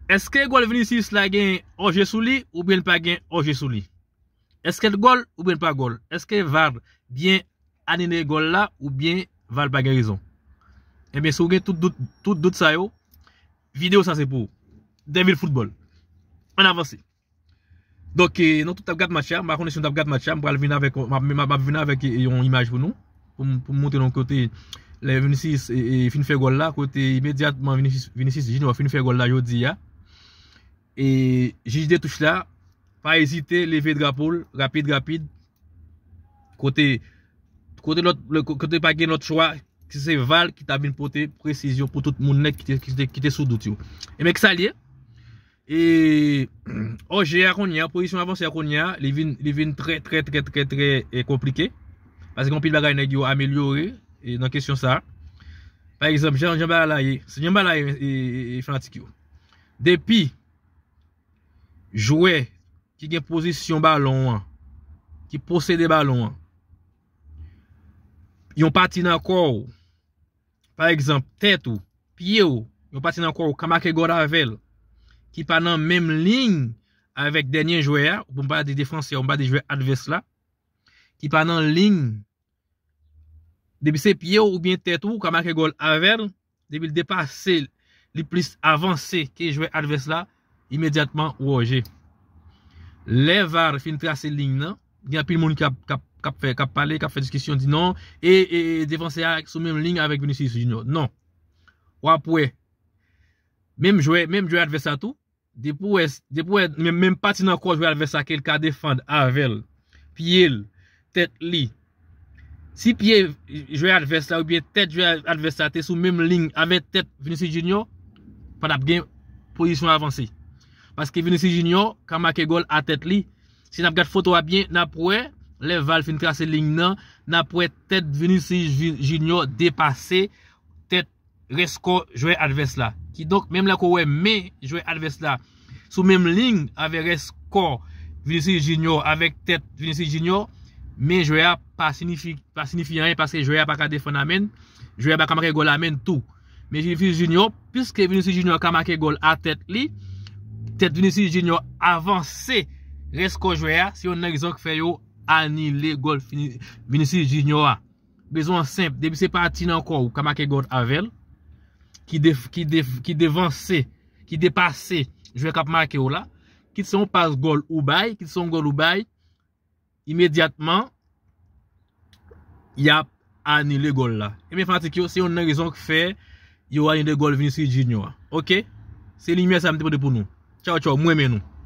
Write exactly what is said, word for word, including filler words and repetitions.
Èske gòl Vinicius la gen òje sou li oubyen l pa gen òje sou li? Èske l gòl oubyen l pa gòl? Èske VAR byen anile gòl la oubyen VAR pa gen rezon? Ebyen, si w gen tout dout, tout dout sa yo, videyo sa se pou ou. Devil Football. Ann avanse. Donk, eh, nou tout t ap gad match la. M pa konnen si nou t ap gad match la. M pral vin avèk, m ap, m ap, m ap vin avèk, eh, yon imaj pou nou. Pou m, pou m montre nou kote lè Vinicius, eh, eh, fin fè gòl la, kote imedyatman Vinicius, Vinicius Junior fin fè gòl la jodi a. E jij de touch la, pa ezite, leve drapo l, rapid, rapid. Kote, kote lòt, lè, kote pa gen lòt chwa, ki se VAR ki ta vin pote presizyon pou tout moun nèt ki te, ki te, ki te sou dout yo. Ebyen, ki sa l ye? E, òje a kounye a, pozisyon avanse a kounye a, li vin, li vin trè, trè, trè, trè, trè, eh, konplike. Paske anpil bagay nèg yo amelyore, eh, nan kesyon sa. Pa egzanp, jan, jan bagay la ye, se jan bagay la ye, eh, eh, eh, fanatik yo. Depi jwè ki gen pozisyon balon an, ki posede balon an, yon pati nan kò w, pa egzanp, tèt ou, pye w, yon pati nan kò w ka make gòl avè l, ki pa nan menm liy avèk dènye jwè a, pou m pa di defansè, pou m pa di jwè advès la, ki pa nan liy, depi se pye w oubyen tèt ou, ou ka make gòl avè l, depi l depase, li plis avanse ke jwè advès la, imedyatman ou òje. Lè VAR fin trase liy nan, gen anpil moun k ap, k ap, k ap fè, k ap pale, k ap fè diskisyon, di non, e, e, e defansè a sou menm liy avèk Vinicius Junior. Non. W ap wè, menm jwè, menm jwè advès la tou, depi w wè, depi w wè menm, menm pati nan kò jwè advès la ke l ka defann avè l, pye l, tèt li. Si pye jwè advès la oubyen tèt jwè advès la te sou menm liy avè tèt Vinicius Junior, pa t ap gen pozisyon avanse. Paske Vinicius Junior ka make gòl a tèt li. Si n ap gad foto a byen, n ap wè, lè VAR fin trase liy nan, n ap wè tèt Vinicius Ju-, Junior depase tèt rès kò jwè advès la. Kidonk, menm lè ke w wè men jwè advès la sou menm liy avè rès kò Vinicius Junior, avèk tèt Vinicius Junior, men jwè a pa sinifi-, pa siyifi anyen paske jwè a pa ka defann a men l, jwè a pa ka make gòl a men l tou. Men Vinicius Junior, piske Vinicius Junior ka make gòl a tèt li, tèt Vinicius Junior avanse rès kò jwè a, se youn nan rezon k fè yo anile gòl Vini-, Vinicius Junior a. Rezon an senp, depi se pati nan kò w ka make gòl avè l, ki def-, ki def-, ki devanse, ki depase jwè k ap make w la, kit se yon pas gòl ou bay, kit se yon gòl ou bay, imedyatman, y ap anile gòl la. Ebyen, fanatik yo, se youn nan rezon k fè yo anile gòl Vinicius Junior a. Oke? Se limyè sa m te pote pou nou. Tchaw, tchaw, m renmen nou.